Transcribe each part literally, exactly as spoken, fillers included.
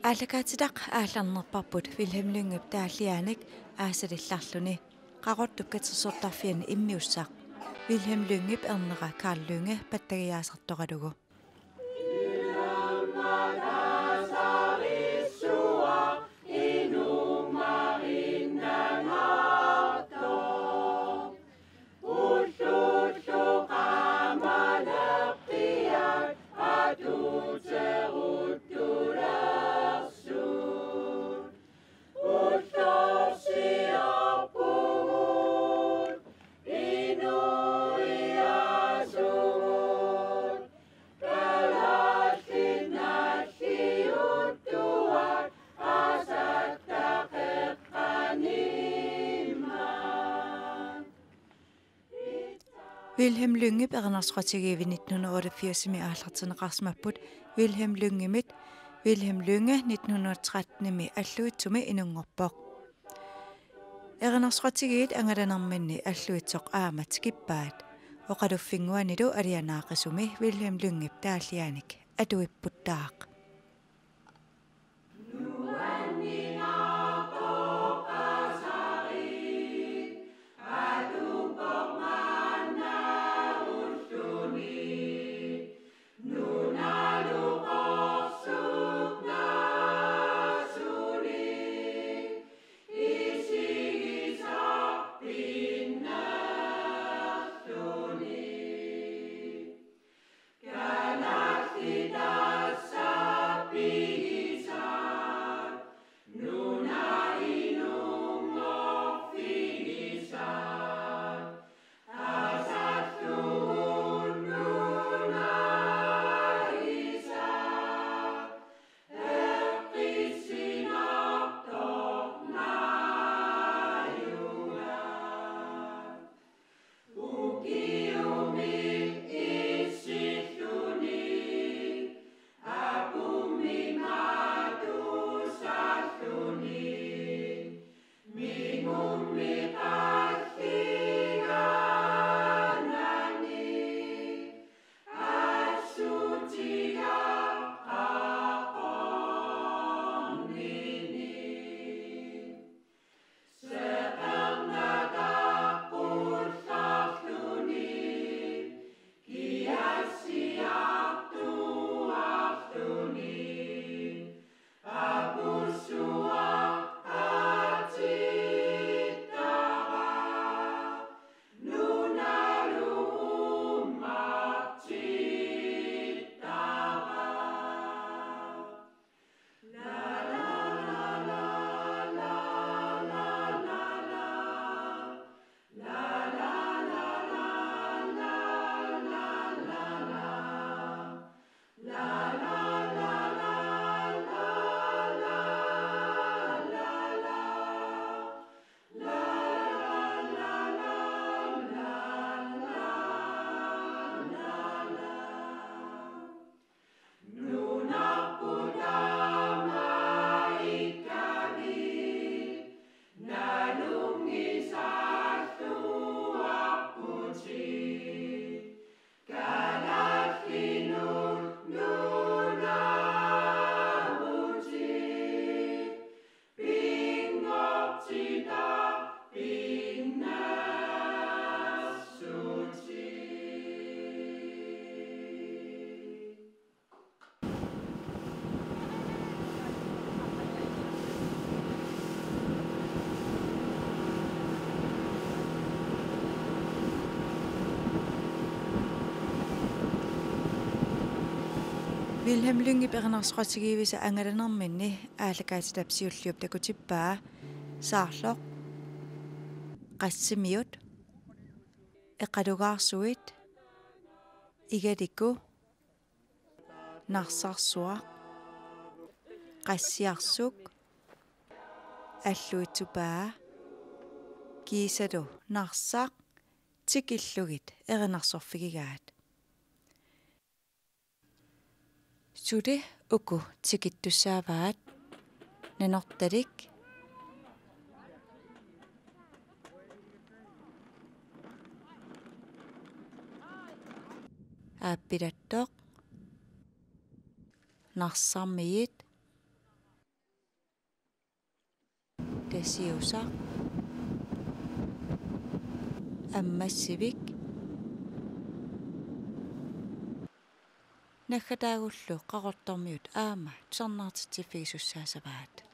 Aallakaatitaq aallarnerparput Wilhelm Lyngep taalliaanik aasalillarluni. Qaqortup katersortarfiani immiussaq Wilhelm Lyngep ernera Carl Lynge pattagiaasartoralugu. Wilhelm Lyngep erinarsoqatigiivi nitten hundrede og otteogfirsimi aallartinneqarsimapput Wilhelm Lyngemit. Wilhelm Lynge nitten hundrede og trettenimi Alluitsumi inunngorpoq. Erinarsoqatigiit angalanerminni Alluitsoq aamma tikippaat. Oqaluffinnguanilu alianaaqisumi Wilhelm Lyngep taalliaanik atuipputtaaq. Wilhelm Lyngep erinarsoqatigiivisa angalanerminni aallakaatitap siulliup takutippaa: Saarloq, Qassimiut, Eqalugaarsuit, Igaliku, Narsarsuaq, Qassiarsuk, Alluitsupaa, kiisalu Narsaq tikillugit erinarsorfigigaat. Suli uku tikittussaavaat: Nanortalik, Aappilattoq, Narsarmiit, Mozart, Ammassivik, naggataagullu Qaqortormiut aamma tusarnaartitsiffigisussaassavaat.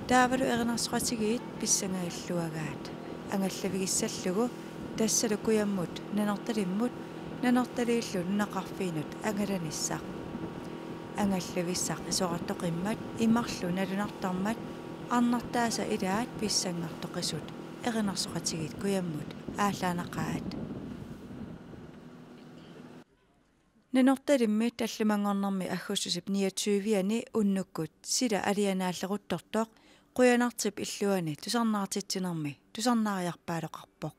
Taavalu erinarsoqatigiit pissangagilluagaat angallavigissallugu, tassalu kujammut Nanortalimmut Nanortaliillu nunaqarfiinut angalanissaq. Angallavissaq isorartoqimmat imarlu nalunartarmat arnartaasa ilaat pissangartoqisut erinarsoqatigiit kujammut aallaanaqaat. Nanortalimmi tallimanngornermi aggustusip niogtyve-ani unnukkut sila alianaalleruttortoq qujanartip illuani tusarnaartitsinermi tusarnaariarpaaloqarpoq.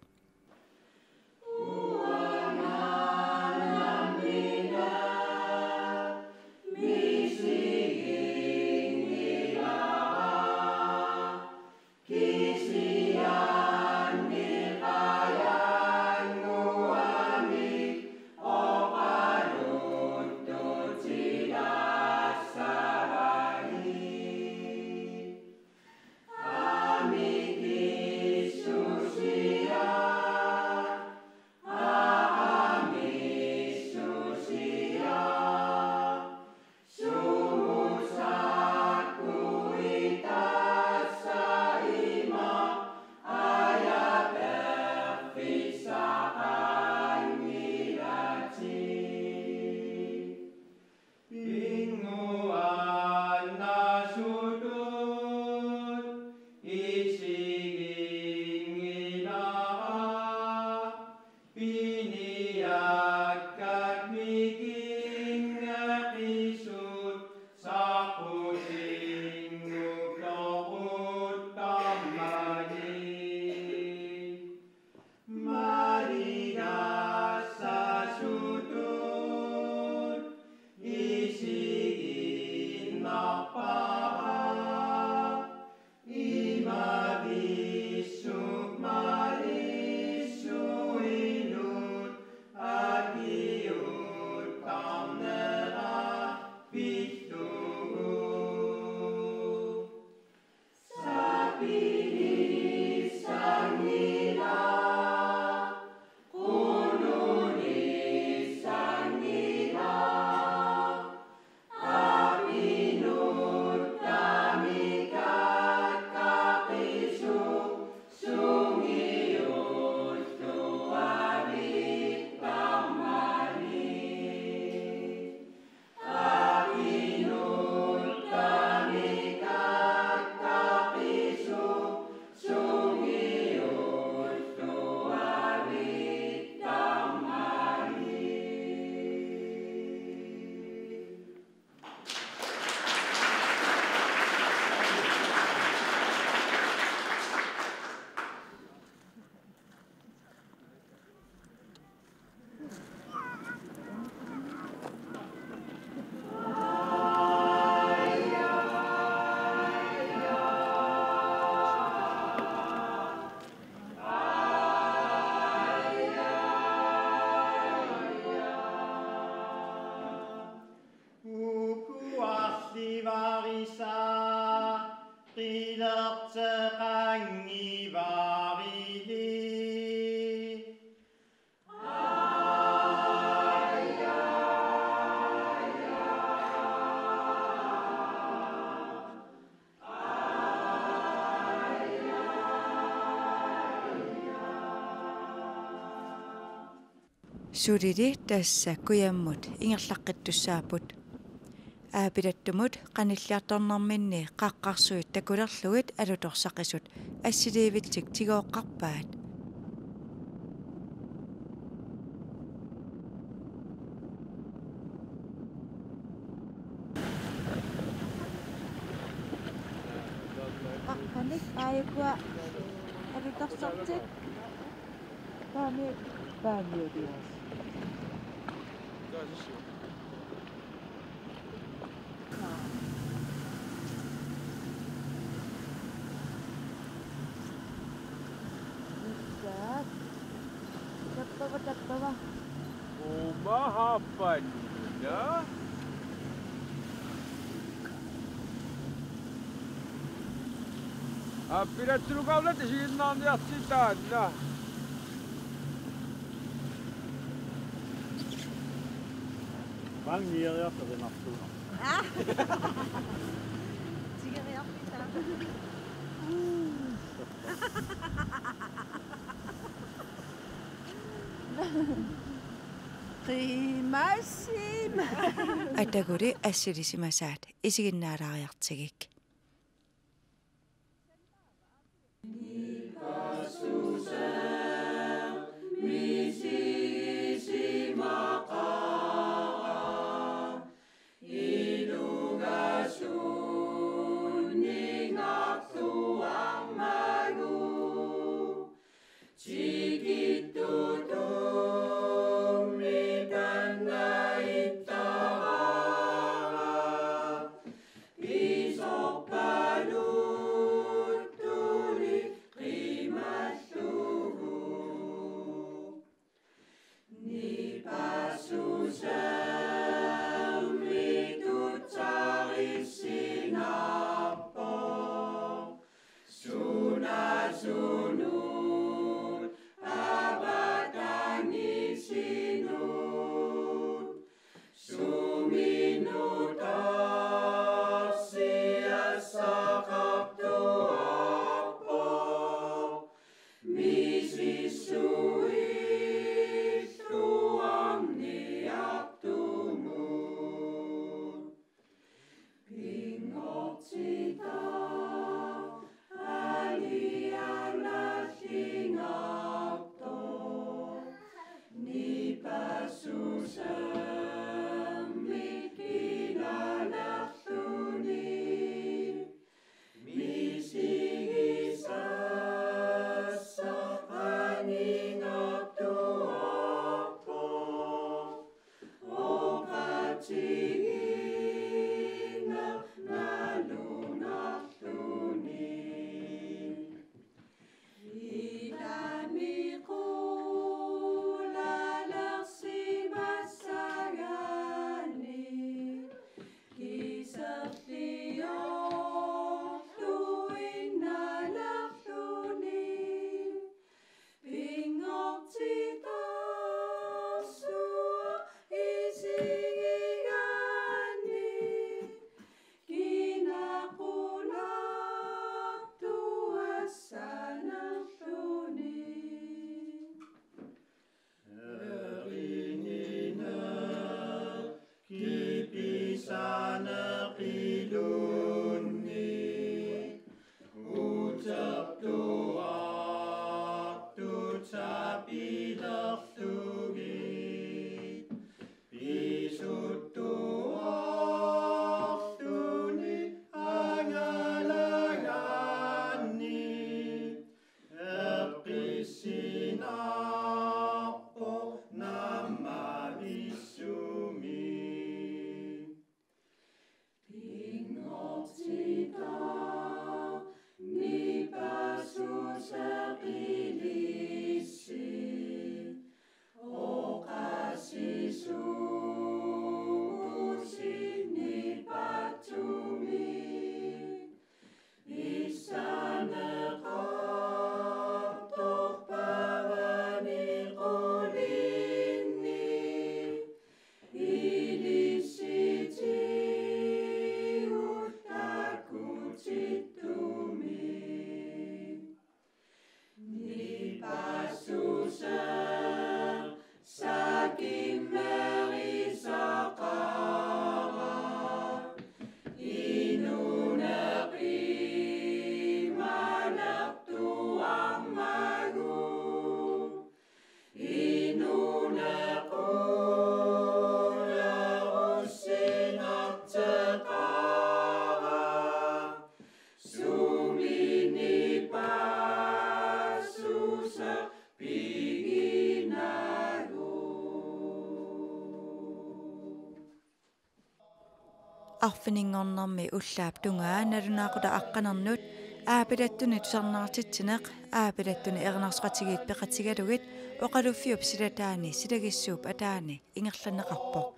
Sulili tassa kujammut ingerlaqqittussaapput. Aapilattumut qanilliartornerminni qaqqarsuit takulerlugit alutorsaqisut assiliivitsik tigooqqarpaat. Qaqqanik aajukua alutorsartik. Paami, paami ulias. Tappava, tappava. Uma happanna. Aapilattunukaarlata isiginnaarniartigu taanna. Maanga nieriartoq qimarsuuneq. Tigeriarpita. Qimassima. Ataguli assilisimasaat isiginnaalaariartigik. Arfininngornermi ullaap tungaa nalunaaqutaq aqqanernut Aapilattuni tusarnaartitsineq Aapilattuni erinarsoqatigiit peqatigalugit oqaluffiup silataani silagissuup ataani ingerlanneqarpoq.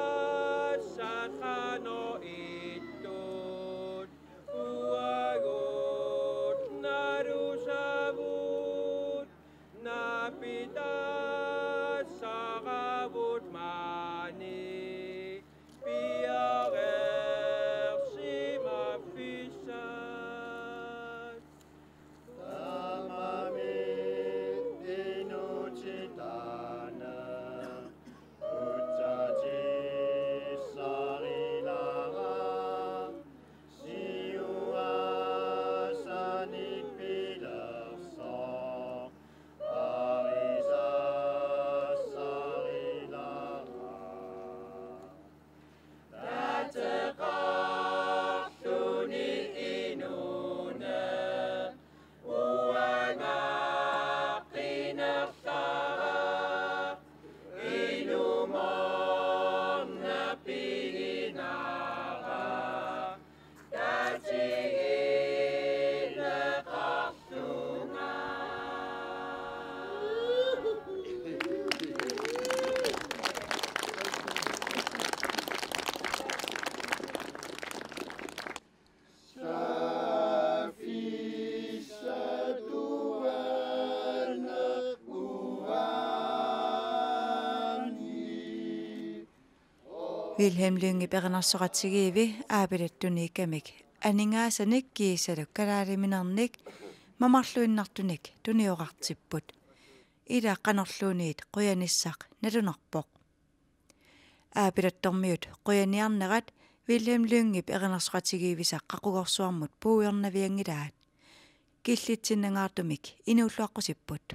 Atugassat qanoq ittut uagut nalusavut, napitassaqavut maani piareersimaffissat. Tamarmik inutitana utsatissarilara siuaasani pilersoq arisassarilara. Tateqarluni inuuneq uangaqqinertaraq, inumoorneq piginaraq, tatigineqarlunga. Vilhelm Lyngep erinarsoqatigiivi Aapilattuniikkamik aningaasanik kiisalu kalaaliminernik mamarluinnartunik tuniorartipput. Ila qanorluunniit qujanissaq nalunarpoq. Aapilattormiut qujaniarnerat Vilhelm Lyngep erinarsoqatigiivisa qaqugorsuarmut puigornavianngilaat. Killitsinnangaartumik inuulluaqqusipput.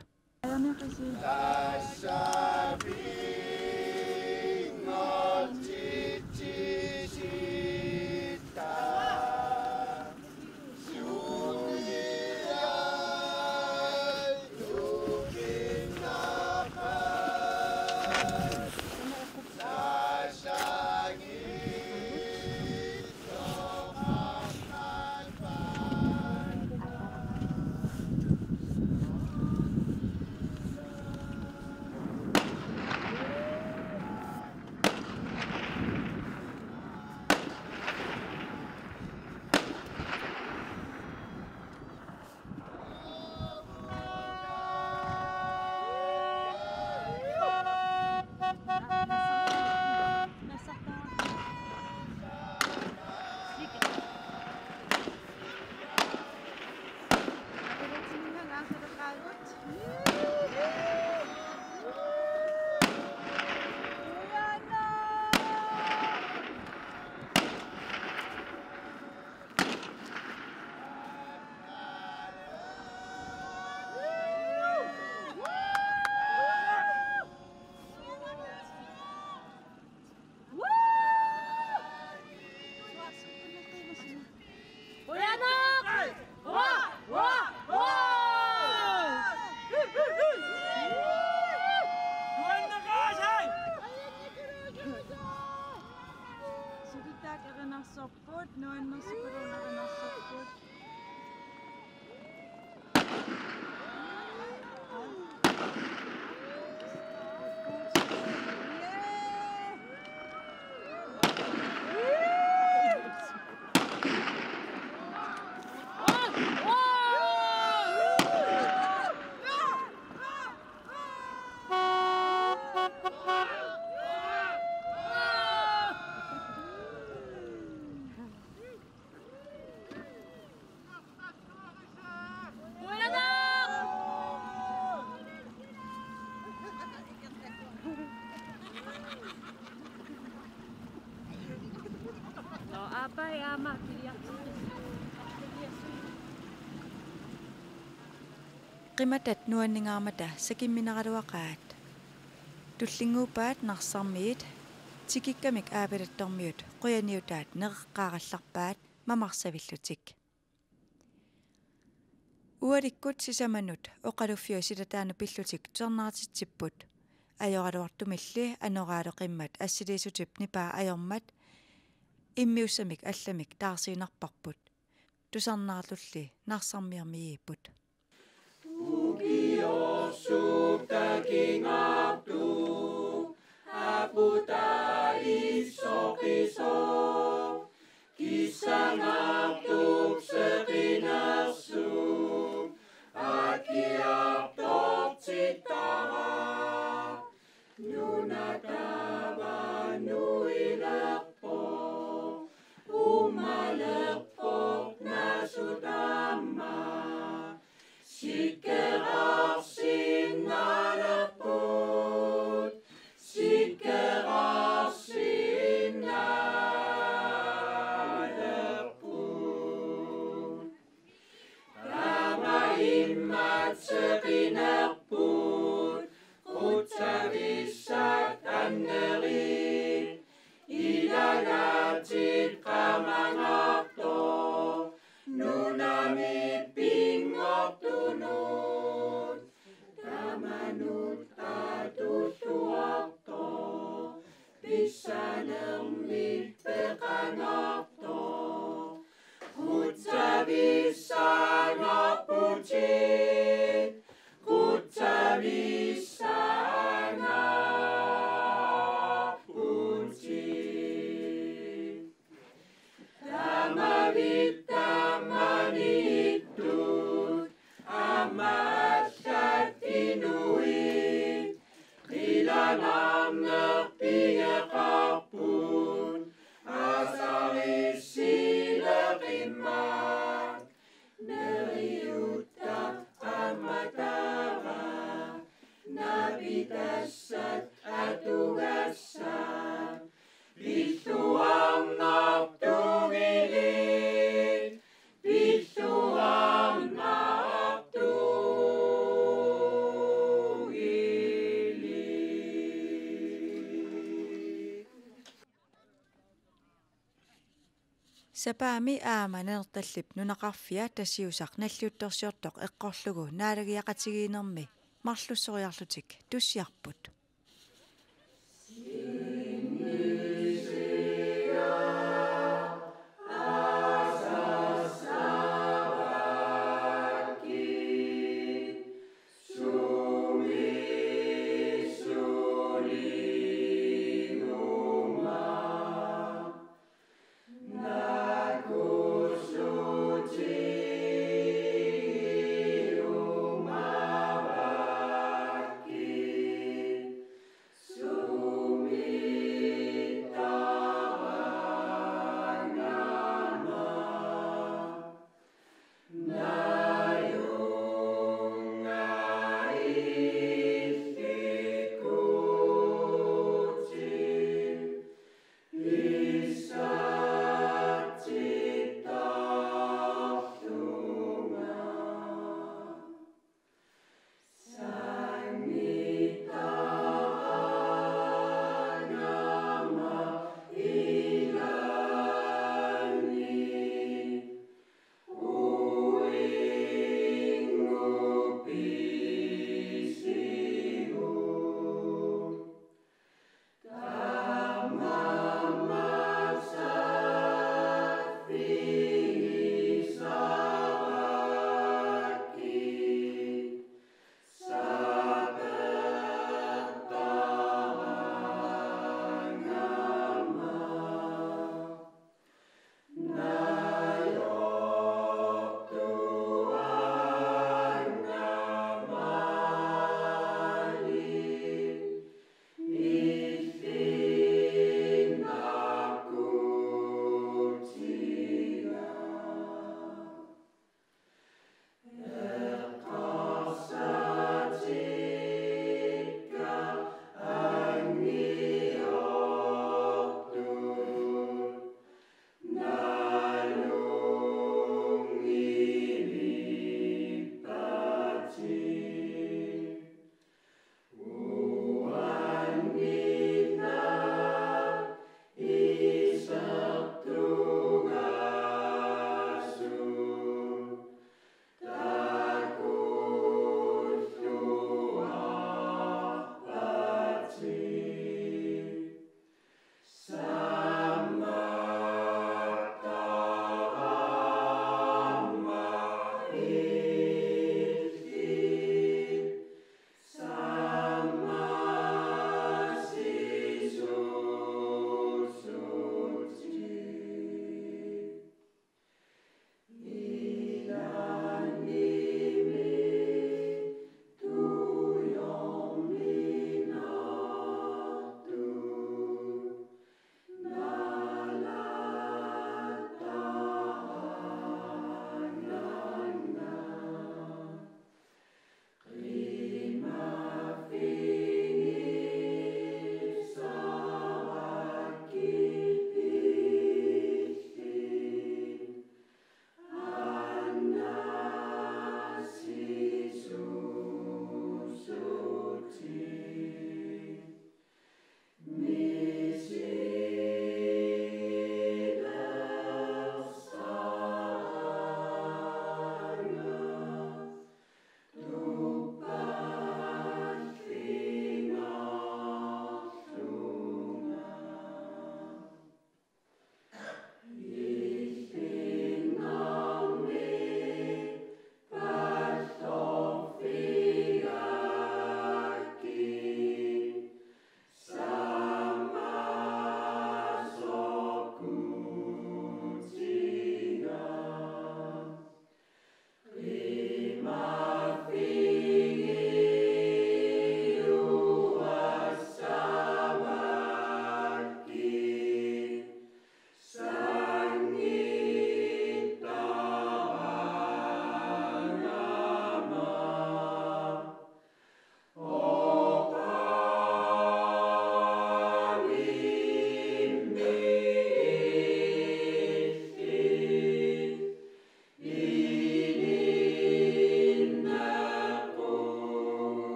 Sukittak erinarsorput, nuannersukulunerinarsorput. Apai aamma kiliartikkissuugut. Qimatat nuanningaarmata sakimmineraluaqaat. Tullinnguuppaat Narsarmiit, tikikkamik Aapilattormiut qujaniutaat nereqqaarallarpaat mamarsavillutik. Ualikkut sisamanut oqaluffiup silataanut pillutik tusarnaartitsipput. Ajoraluartumilli anoraalu qimmat assiliissutip nipaa ajormat immiussamik allamik taarsiinnarparput. Tusarnaarlulli Narsarmiormiipput. Ukioq suut takingaartut, aputaa isoqisoq, kissangaartup seqinersuup akiartortittara. Nuna taava nuilerpoq, uumalerpoq naasut aamma. Sikkerarsinnaalerput, sikkerarsinnaalerput. Taama immat seqinerput, qutsavissat annerit, ilagaatit qamangaartoq, nunami pinngortunut, tamanut atulluartoq, pissanermik peqangaartoq, qutsavissangaarputit, qutsavissangaarputit. Taamavit taamaniittut aamma allat inuit, qilanaarneq pigeqarput, aasarissileqimmat. Neriuttaq aamma taava, naapitassat atugassat, pilluarnartugilik, pilluarnartugilik. Sapaammi aamma Nanortallip nunaqarfia Tasiusaq nalliuttorsiortoq eqqorlugu naalagiaqatigiinnermi marlussoriarlutik tussiarput.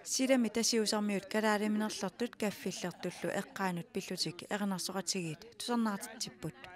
Silami Tasiusarmiut kalaaliminerlertut kaffillertullu eqqaanut pillutik erinarsoqatigiit tusarnaartitsipput.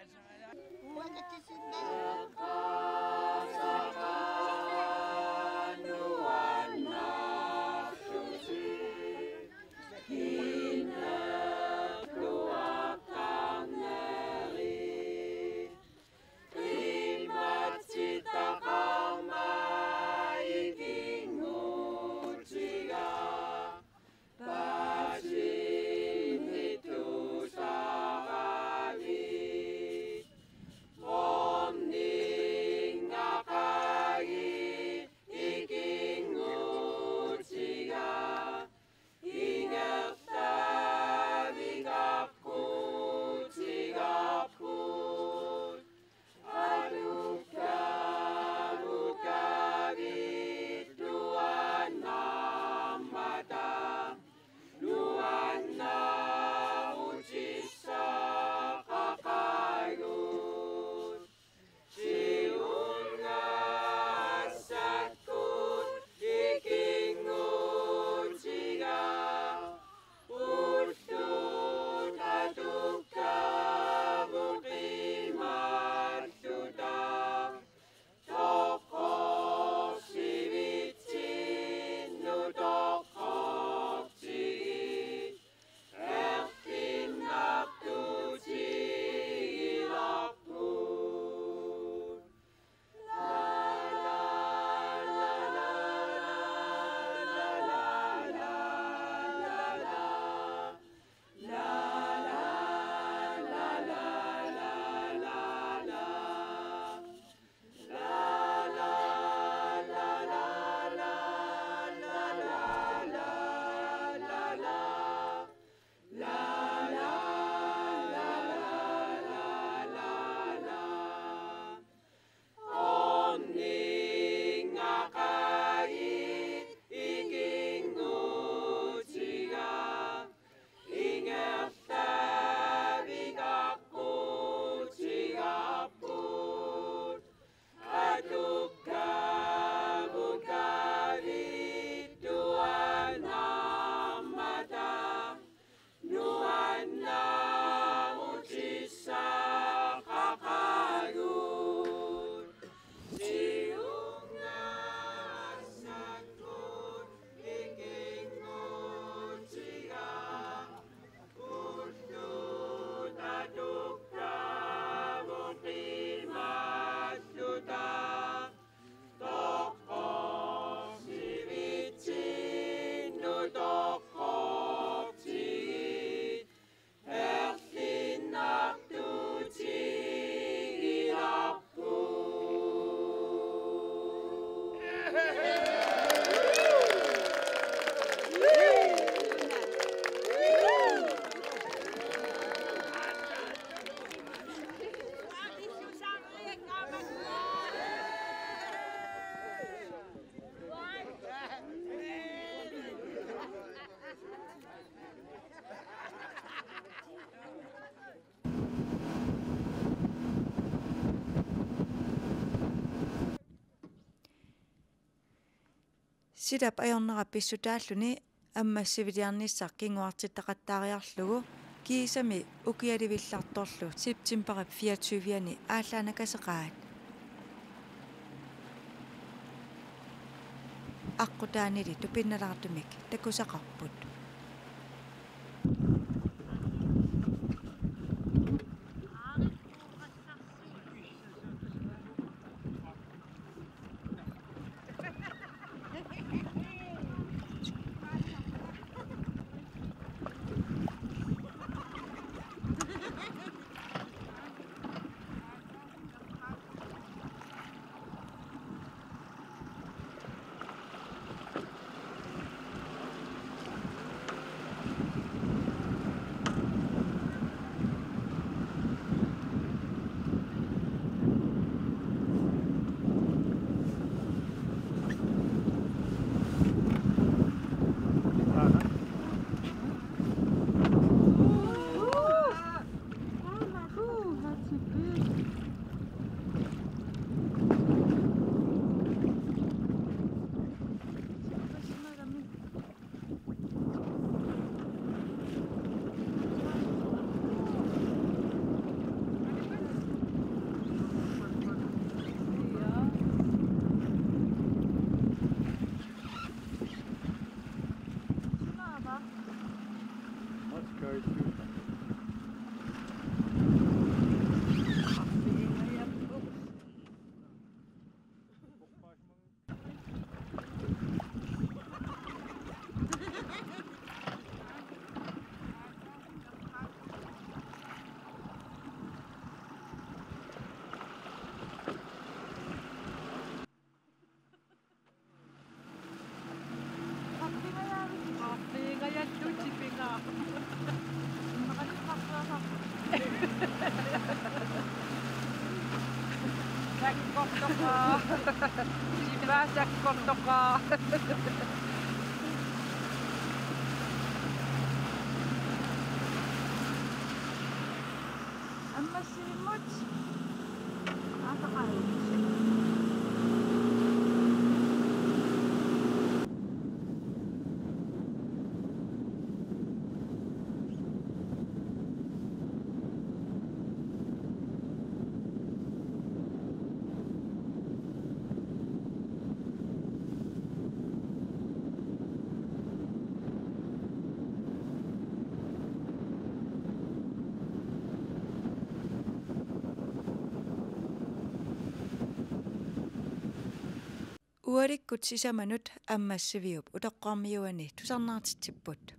Silap ajornera pissutaalluni ammassiviliarnissaq kinguartittaqattaariarlugu kiisami ukialivillartorlu septembarip fireogtyve-ani aallaannakaseqaat. Aqqutaanili tupinnalaartumik takusaqarput. Sakkortoqaaq. Sipaa sakkortoqaaq. Ammassivimmut. Aataqaaq. Ualikkut sisamanut Ammassiviup utoqqarmiuani tusarnaartitsipput.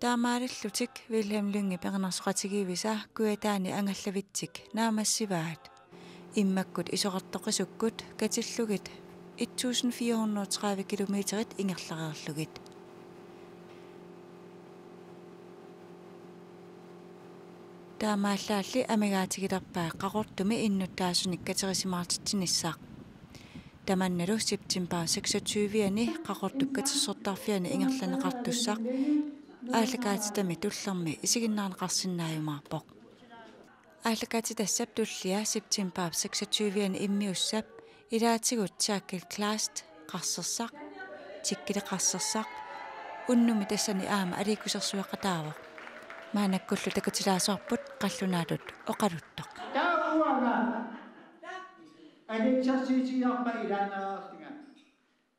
Taamaalillutik Wilhelm Lyngep erinarsoqatigiivisa Kujataani angallavitsik naammassivaat. Immakkut isorartoqisukkut katillugit et tusind fire hundrede og tredive kilometerit ingerlareerlugit. Taamaallaalli amigaatigilerpaat Qaqortumi innuttaasunik katerisimaartitsinissaq. Tamannalu september seksogtyve-ani Qaqortup katersortarfiani ingerlanneqartussaq aallakaatitami tullermi isiginnaarneqarsinnaajumaarpoq. Aallakaatitassap tullia september seksogtyve-ani immiussap ilaatigut Jackil Kleist Qarsersaq, Tikkili Qarsersaq, unnummi tassani aamma aliikkusersueqataavoq. Maannakkullu takutilaasoorput qallunaatut oqaluttoq. Taava uanga aniatsiarsiutigiarpara ilaannareerlunga.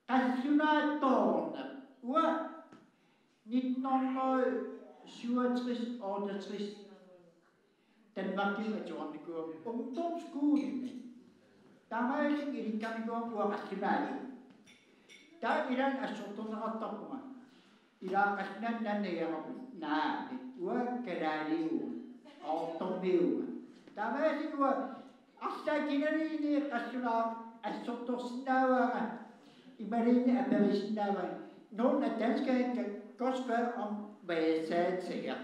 Qallunaattoorneq. Uanga nitten hundrede syvogtres otteogtres Danmarkimi atuarnikuugama ungdomsskolimi. Taamaalillunga ilikkarnikuugama uanga qallunaatut. Taava ilaanni assortorneqartarpunga. Ilaa qallunaanut naammagigaluarpunga. Naamik, uanga kalaaliuvunga, qaqortormiuvunga. Taamaalillunga uanga arlaat kinaluunniit qallunaaq assortorsinnaavunga, imaluunniit aperisinnaavunga. Nogle af danskerne kan godt spørge om, hvad jeg sagde til jer.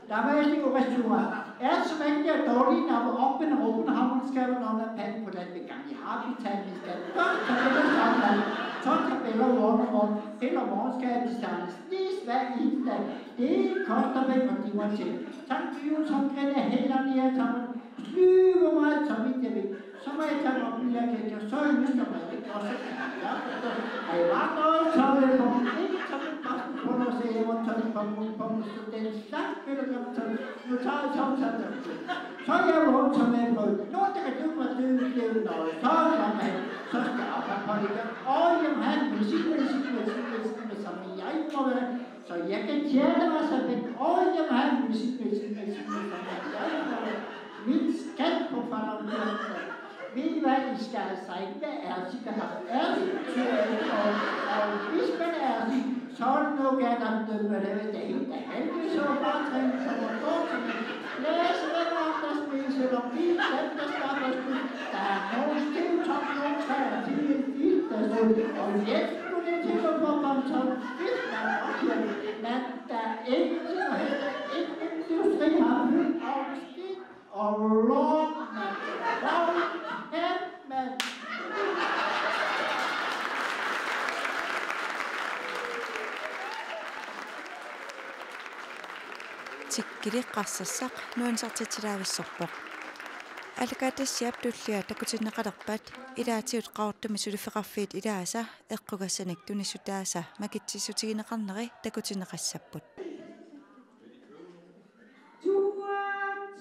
Taamaalillunga oqassuunga: Er, som ikke er dårlige naboer, op med råben, har man skrevet under panden på den begang. Jeg har betalt min skat. Godt, så det er sådan, at tolv tabeller morgen og morgen. Hele morgen skal jeg til Sandnes. Lige hver eneste dag. Det koster mig, og det var til. Tak, Jul, som kan jeg heller lige have sammen. Flyve mig, så vidt jeg ved. Så må jeg tage mig op, jeg kan, så er jeg nødt til mig. Det koster mig. Jeg forstår. Ej, hvad noget, så vil jeg på. Ikke så vil jeg bare på noget, så jeg må tage mig på, på, på, så den slags, vil jeg gerne tage. Nu tager jeg sommetider. Så er jeg jo også med på. Nå, det kan du, hvad det er, det er noget. Så er jeg med. Så skal jeg op og holde igen. Åh, jamen, han vil sige, vil sige, vil sige, vil sige, vil sige, som jeg må være. Så jeg kan tjene mig så lidt. Åh, jamen, han vil sige, vil sige, vil sige, vil sige, som jeg må være. Min skat på farven. Ved I hvad, I skal altså ikke være ærlige. Ærlige betyder ikke noget. Og hvis man er ærlig, så er det noget galt om dømme, det vil det hele det helvede, så bare træne sig og gå til det. Læs, hvem er der spiser, og bil, dem, der skaffer skyld. Der er nogen stiv, som nogen træer, de er vildt, der sød. Og Jens skulle til at få bamser, hvis man opgiver. Men der er ingen, som helst, ingen industri har fyldt og skidt. Og lort, mand. Hold kæft, mand. Tikkili Qarsersaq nuannertitsilaavissorpoq. Aallakaatitassiap tullia takutinneqalerpat ilaatigut Qaqortumi suliffeqarfiit ilaasa eqqugassanik tunissutaasa makitsissutigineqarneri takutinneqassapput. Toogtres.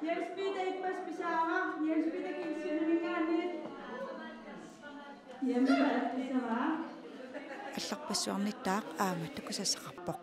Jens Peter Ippas pisaara, Jens Peter Kielseniminngaanniit. Jens Peter Ippas pisaara. Allarpassuarnittaaq aamma takusassaqarpoq.